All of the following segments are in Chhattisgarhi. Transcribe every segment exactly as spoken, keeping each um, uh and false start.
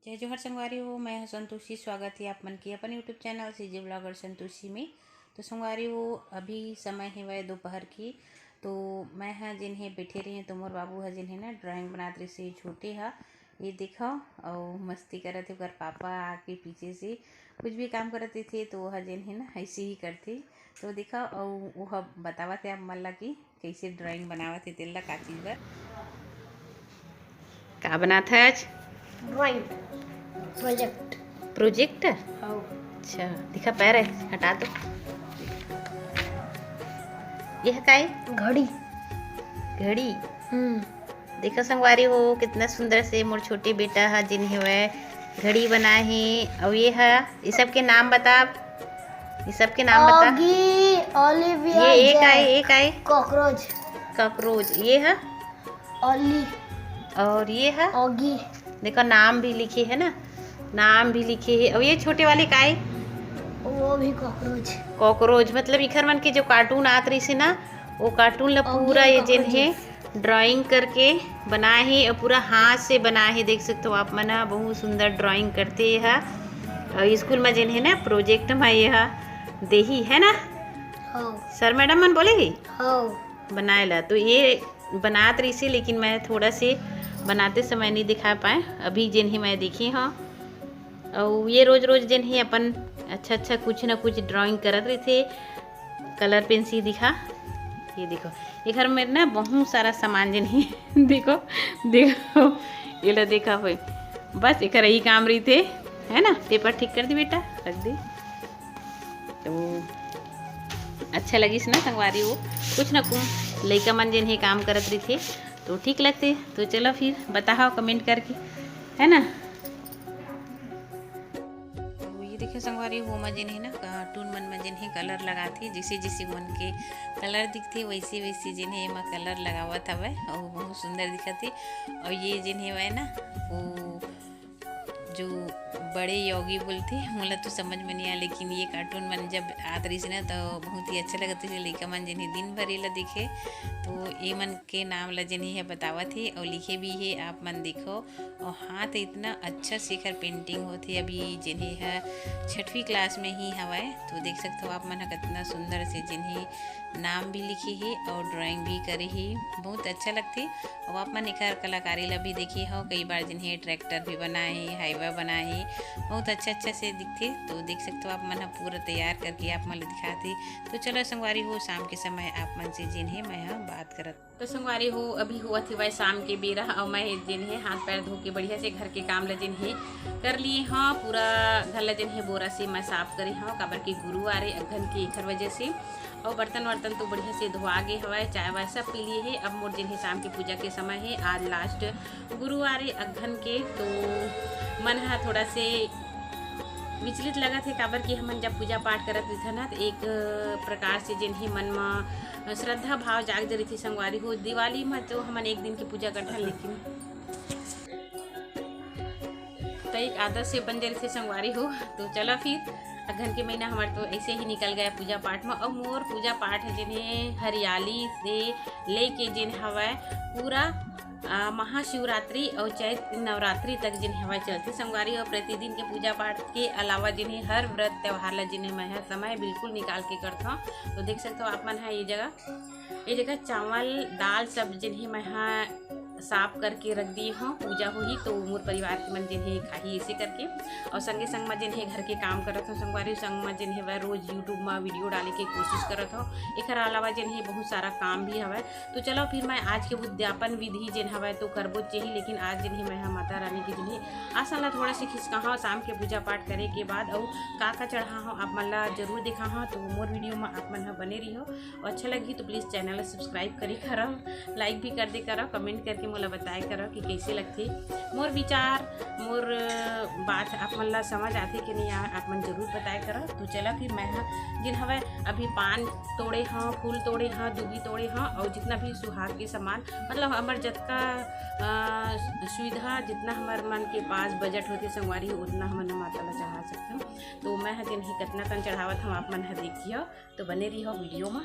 जय जोहार संगवारी हो, मैं ह संतोषी। स्वागत हे आप मन के अपन YouTube channel CG blogger Santoshi में। तो संगवारी हो, अभी समय हेवय दोपहर की, तो मैं ह जेन हे बैठे रहे, तो मोर बाबू ह जेन हे ना ड्राइंग बनात रहिसे छोटे ह, ये देखो, अउ मस्ती करत हे। ओकर पापा आके पीछे से कुछ भी काम करत रहिथे, तो वो ह जेन हे ना ऐसे ही करथे। तो देखो, अउ वो ह बतावत हे आप मन ला कि कैसे ड्राइंग बनावत हे, तेल ला का चीज बर, का बनात हच? Drawing project. प्रोजेक्ट? हाँ। अच्छा, दिखा, पैर है, हटा दो। यह का है? घड़ी। घड़ी। हम्म। देखो संगवारी हो, कितना सुंदर से मोर छोटे बेटा ह जेन हेवय घड़ी बनाए हे। अउ ये ह, ये सब के नाम बता, ये सब के नाम बता। ऑगी, ओलिविया, ये एक जैक, आए, एक आए कॉकरोच, कॉकरोच, ये ह ओली, और ये ह। ऑगी। देखो, नाम भी लिखे है ना, नाम भी लिखे है। और ये छोटे वाले का है? वो भी कॉकरोच। कॉकरोच, मतलब इखर मन के जो कार्टून आत रहिसे ना, वो कार्टून ला और पूरा ये ये जेन हे ड्राइंग करके बनाए हे और पूरा हाथ से बनाए हे। देख सकते हो आप मन ह, बहुत सुंदर ड्राइंग करथे ये ह। और स्कूल में जेन हे ना प्रोजेक्ट में ये ह देही है ना, हाँ। सर मैडम मन बोले ही हाँ। बनाए ला। तो ये बनात रहिसे, लेकिन मैं थोड़ा से बनाते समय नहीं दिखा पाए। अभी जेन हे मैं देखे हूँ, और ये रोज रोज जेन हे अपन अच्छा अच्छा कुछ ना कुछ ड्राइंग करत रहिथे। कलर पेंसिल दिखा, ये देखो, ये घर में ना बहुत सारा सामान जेन हे। देखो, देखो, ये ला देखा भाई, बस एकर यही काम रहिथे, है ना। पेपर ठीक कर दी बेटा, रख दी। तो अच्छा लगिस ना संगवारी हो, कुछ ना कुछ लइका मन जेन हे काम करत रहिथे तो ठीक लगथे। तो चलो फिर बताओ कमेंट करके, है ना। तो ये देखिए संगवारी हो, ओमा जेन हे ना कार्टून मन में जेन हे कलर लगाथे, जैसे जैसे मन के कलर दिखथे वैसे वैसे जेन हे एमा कलर लगावत हवय और बहुत सुंदर दिखत हे। और ये जेन हेवय ना वो जो बड़े योगी बोलथे, मोला तो समझ में नहीं आया, लेकिन ये कार्टून मन जब आत रहिस ना तो बहुत ही अच्छा लगत रहिस। लइका मन जेन हे दिन भर एला देखे, तो ये मन के नाम ला जेन हे बतावत हे और लिखे भी हे, आप मन देखो। और हाथ इतना अच्छा से एकर पेंटिंग होथे। अभी जेन हे ह छठवीं क्लास में ही हवय, तो देख सकते हो आप मन ह कितना सुंदर से जेन हे नाम भी लिखे हे और ड्राइंग भी करे हे, बहुत अच्छा लगथे। और आप मन एकर कलाकारी ला भी देखे हो, कई बार जेन हे ट्रैक्टर भी बनाए हे, हाईवा बनाए हे, बहुत अच्छा अच्छा से दिखथे। तो देख सकते हो आप मन ह पूरा तैयार करके आप मन ला दिखात हे। तो चलो संगवारी हो, शाम के समय आप मन से जेन हे मैं ह बात करत। तो संगवारी हो, अभी होवत हवय शाम के बेरा, और मैं जेन हे हाथ पैर धो के बढ़िया से घर के काम ला जेन हे कर लिए हव। पूरा घर ला जेन हे बोरा से मैं साफ करे हव, काबर के गुरुवार ए अगहन के, एखर वजह से। और बर्तन वर्तन तो बढ़िया से धोआ गे हवय, चाय वाय सब पी लिए हे। अब मोर जेन हे शाम के पूजा के समय हे, आज लास्ट गुरुवार ए अगहन के, तो मन ह थोड़ा से विचलित लगत हे, काबर कि हमन जब पूजा पाठ करत रहिथन ना, तो एक प्रकार से जेन हे मन म श्रद्धा भाव जाग जरिथे संगवारी हो। दिवाली म तो हमन एक दिन के पूजा करथन, लेकिन तो एक आदत से बन जरिथे संगवारी हो। तो चला फिर, अगहन के महीना हमार तो ऐसे ही निकल गया पूजा पाठ में। और मोर पूजा पाठ है जेन हे हरियाली से लेके जेन हवय पूरा, आ, महाशिवरात्रि और चैत नवरात्रि तक जेन हवय चलथे संगवारी। और प्रतिदिन के पूजा पाठ के अलावा जेन हे हर व्रत त्योहार ला जेन हे मैं ह समय बिल्कुल निकाल के करथव। तो देख सकते हो आप मन ह ये जगह, ये जगह चावल दाल सब जेन हे मैं ह साफ करके रख दिए हव। पूजा होही तो मोर परिवार के मन जेन हे खाही ऐसे करके। और संगे संग म जेन हे घर के काम करत हव संगवारी, संग म जेन हे वह रोज YouTube म वीडियो डाले के कोशिश करत हव। एकर अलावा जेन हे बहुत सारा काम भी हवय। तो चलो फिर मैं आज के उद्यापन विधि जेन हवय तो करबो च ही, लेकिन आज जेन हे मैं ह माता रानी के जेन हे आसन ला थोड़ा से खिसकाहव शाम के पूजा पाठ करे के बाद, अउ का का चढ़ाहव आप मन ला जरूर देखाहव। तो मोर वीडियो म आप मन ह बने रहियो। अच्छा लगही तो प्लीज चैनल ला सब्सक्राइब करे करव, लाइक भी कर दे करव, कमेंट करके मोला बताए करव कि कैसे लगथे। मोर विचार, मोर बात आप मन ला समझ आथे कि नहीं, आ- आप मन जरूर बताए करव। तो चला फिर मैं ह जेन हवय अभी पान तोड़े हव, फूल तोड़े हव, दूबी तोड़े हव, और जितना भी सुहाग के सामान, मतलब हमर जतका अ, सुविधा, जितना हमर मन के पास बजट होथे संगवारी, उतना हमन ह माता ला चढ़ा सकथन। तो मैं ह जेन हे कतना कन चढ़ावत हव आप मन ह देखियो। तो बने रहियो वीडियो म।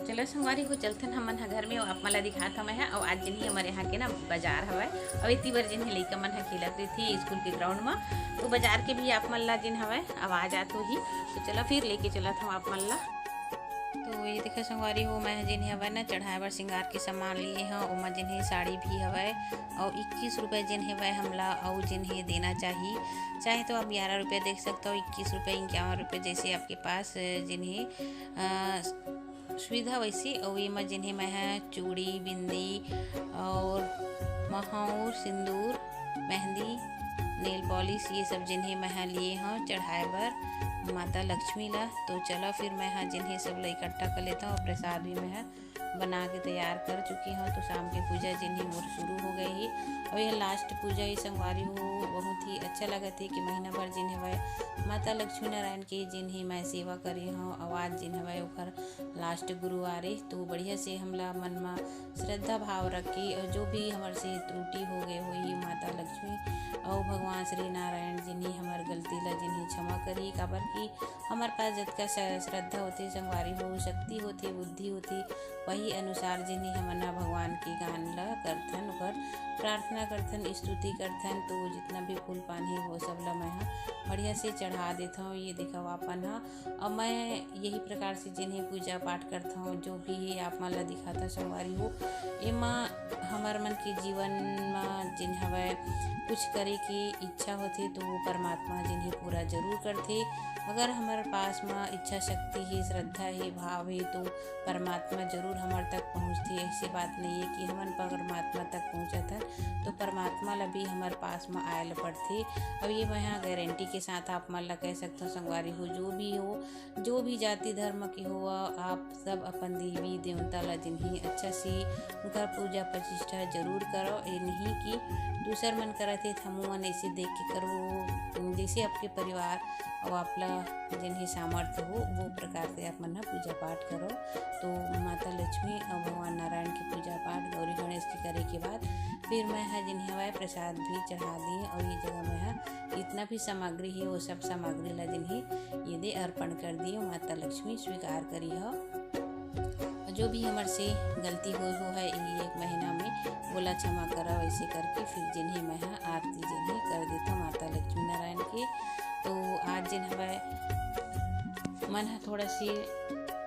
चलो संगवारी हो, चलथन हमन ह घर में, आप मन ला दिखात हव मैं ह। अउ आज जेन हे हमर यहाँ के ना बाजार हवय, अउ इतनी बार जेन हे लइका मन ह खेलत थी स्कूल के ग्राउंड में। तो बाजार के भी आप मन ला जिन हवय आवाज आत होही। तो चलो फिर लेके चलत हूँ आप मन ला। तो ये देखो संगवारी हो, मैं जेन हवय ना चढ़ाए बर श्रृंगार के सामान लिए हव, ओमा जेन हे साड़ी भी हवय, और इक्कीस रुपये जेन हवय हमला अउ जेन हे देना चाही, चाहे तो आप ग्यारह रुपये दे सकते हो, इक्कीस रुपये, इक्यावन रुपये, जैसे आपके पास जेन हे सुविधा वैसी। अउ एमा जेन हे मैं ह चूड़ी, बिंदी और महूर, सिंदूर, मेहंदी, नेल पॉलिश, ये सब जेन हे मैं ह लिए हव चढ़ाए बर माता लक्ष्मी ला। तो चलो फिर मैं ह जेन हे सब ला इकट्ठा कर लेता हूँ और प्रसाद भी मैं ह बना के तैयार कर चुकी हूँ। तो शाम के पूजा जेन हे मोर शुरू हो गए हे और यह लास्ट पूजा ही संगवारी हो, बहुत ही अच्छा लगत हे कि महीना भर जेन हवय माता लक्ष्मी नारायण के जेन हे मैं सेवा करे हव। आवाज जेन हवय ओकर लास्ट गुरुवार ए, तो बढ़िया से हमला मन म श्रद्धा भाव रख के और जो भी हमर से त्रुटि हो गए होही माता लक्ष्मी और भगवान श्री नारायण जेन हे हमर गलती ला जेन हे क्षमा करी, काबर कि हमर पास जतका श-, श्रद्धा होथे संगवारी हो, शक्ति होथे, बुद्धि होथे, वही अनुसार जेन हे हमन ह भगवान के गान ला करथन, ओकर प्रार्थना करथन, स्तुति करथन। तो जितना भी फूल पान हे वो सब ला मैं ह बढ़िया से चढ़ा देथव। ये देखव आप मन ह, और मैं यही प्रकार से जेन हे पूजा पाठ करथव, जो भी हे आप मन ला दिखाथव संगवारी हो। एमा हमर मन के जीवन म जेन हवय कुछ करे के इच्छा होथे तो वो परमात्मा जेन हे पूरा जरूर करथे। अगर हमर पास म इच्छा शक्ति हे, श्रद्धा हे, भाव हे तो परमात्मा जरूर हमर तक पहुँचथे। ऐसी बात नहीं है कि हमन परमात्मा तक पहुँचत हन तो परमात्मा ला भी हमर पास म आए ल पड़थे। अब ये मैं ह गारंटी के साथ आप मन ला कह सकथव संगवारी हो, जो भी हो, जो भी जाति धर्म के हो, आप सब अपन देवी देवता ला जेन हे अच्छा से उनकर पूजा प्रतिष्ठा जरूर करो। ये नहीं कि दूसर मन करत हे त हमू मन ऐसे देख के करबो, जैसे आपके परिवार और आप ला जेन हे सामर्थ्य हो वो प्रकार से आप मन ह पूजा पाठ करो। तो माता लक्ष्मी और भगवान नारायण की पूजा पाठ, गौरी गणेश की करे के बाद फिर मैं ह जेन हवय प्रसाद भी चढ़ा दी और ये जगह मैं ह जितना भी सामग्री हे वो सब सामग्री ला जेन हे ये दे अर्पण कर दियो, माता लक्ष्मी स्वीकार करी हो। जो भी हमर से गलती होए हो है ये एक महीना में, ओला क्षमा करो। ऐसे करके फिर जेन हे मैं ह आरती जेन हे कर देथव माता लक्ष्मी नारायण के। तो आज जेन हवय मन ह थोड़ा सी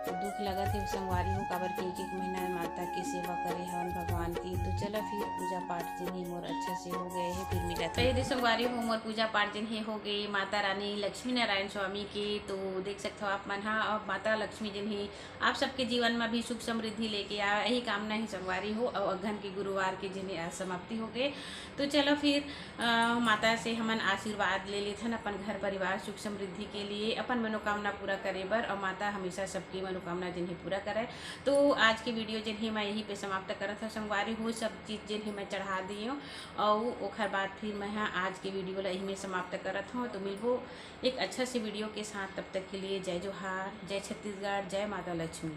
दुख लगत हे संगवारी हो, काबर के एक एक महीना में माता के सेवा करे हवन भगवान की। तो चलो फिर पूजा पाठ जेन हे मोर अच्छा से हो गए हे, फिर मिलत हे। तो ये दे संगवारी हो, मोर पूजा पाठ जेन हे हो गए माता रानी लक्ष्मी नारायण स्वामी के। तो देख सकथव आप मन ह, अब माता लक्ष्मी जेन हे आप सबके जीवन में भी सुख समृद्धि लेके आ, यही कामना हे संगवारी हो। और अगहन के गुरुवार के जेन हे आज समाप्ति हो गए। तो चलो फिर अ, माता से हमन आशीर्वाद ले लेथन अपन घर परिवार सुख समृद्धि के लिए, अपन मनोकामना पूरा करे बर, और माता हमेशा सबके मनोकामना जेन हे पूरा करे। तो आज के वीडियो जेन हे मैं यहीं पे समाप्त करत हव संगवारी हो, सब चीज जेन हे मैं चढ़ा दियो, और ओखर बाद फिर मैं ह आज के वीडियो ला यहीं में समाप्त करत हव। तो मिलबो एक अच्छा से वीडियो के साथ, तब तक के लिए जय जोहार, जय छत्तीसगढ़, जय माता लक्ष्मी।